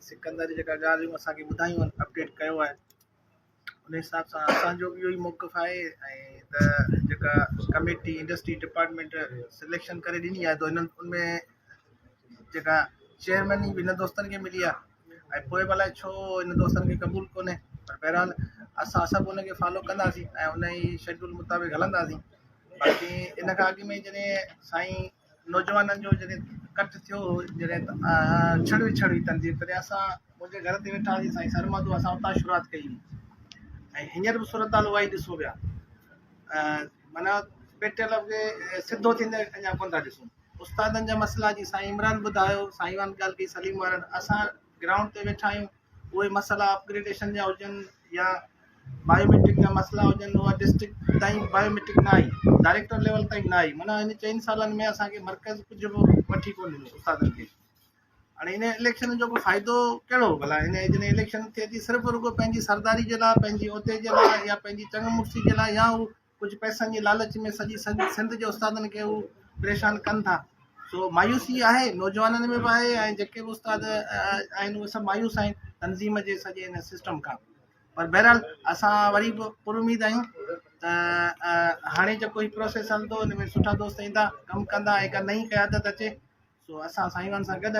سڪندر جيڪا ڳالهيون اسان کي ٻڌايون آهن اپڊيٽ ڪيو آهي ان حساب سان اسان جو به اهو ئي موقف آهي ۽ ته جيڪا ڪميٽي انڊسٽري ڊپارٽمينٽ سليڪشن ڪري ڏني آهي ته انهن ان ۾ جيڪا چيئرميني به هن دوستن کي ملي آهي ۽ پوء به الائي ڇو هن دوستن کي قبول ڪونهي پر بهرحال اسان سڀ ان کي فالو ڪنداسين ۽ ان ئي شيڊول مطابق هلنداسين باقي ان کان اڳ ۾ جڏهن سائين نوجوانن جو جڏهن ڪٺ ٿيو هو جڏهن ڇڙ وڇڙ هئي تنظيم تڏهن اسان منهنجي گهر تي ويٺا هئاسين سائين سرمد اسان اتان شروعات ڪئي هئي ۽ هينئر به صورتحال اها ئي ڏسون پيا معنيٰ پيٽيل کي سڌو ٿيندي اڃا ڪونه ٿا ڏسون استادن جا مسئلا جي سائين عمران ٻڌايو سائين وارن ڳالهه ڪئي سليم وارن اسان گرائونڊ تي ويٺا آهيون اهي مسئلا اپگريڊيشن جا هجن يا بايوميٽرڪ جا مسئلا هجن اها ڊسٽرڪٽ تائين بايوميٽرڪ نه آئي ڊائريڪٽر ليول تائين نه آئي معنيٰ هن چئن سالن ۾ اسانکي مرڪز ڪجهه به وٺي ڪونه ڏنو استادن کي هاڻي هن اليڪشن جو ڪو فائدو ڪهڙو ڀلا هن جڏهن اليڪشن ٿئي ٿي صرف رڳو پنهنجي سرداري جي لاء پنهنجي عهدي جي لاء يا پنهنجي چڱ مڙسي جي لاء يا هو ڪجهه پئسن جي لالچ ۾ سڄي سنڌ جي استادن کي هو پريشان ڪن ٿا سو مايوسي آهي نوجوانن ۾ به آهي ۽ جيڪي به استاد آهن اهي سڀ مايوس آهن تنظيم جي سڄي هن سسٽم کان پر بهرحال اسان وري به پر اميد آهيون ته هاڻي جيڪو هي پروسيس هلندو ان ۾ سٺا دوست ايندا ڪم ڪندا ۽ هڪ نئين قيادت اچي سو اسان سائين سان گڏ.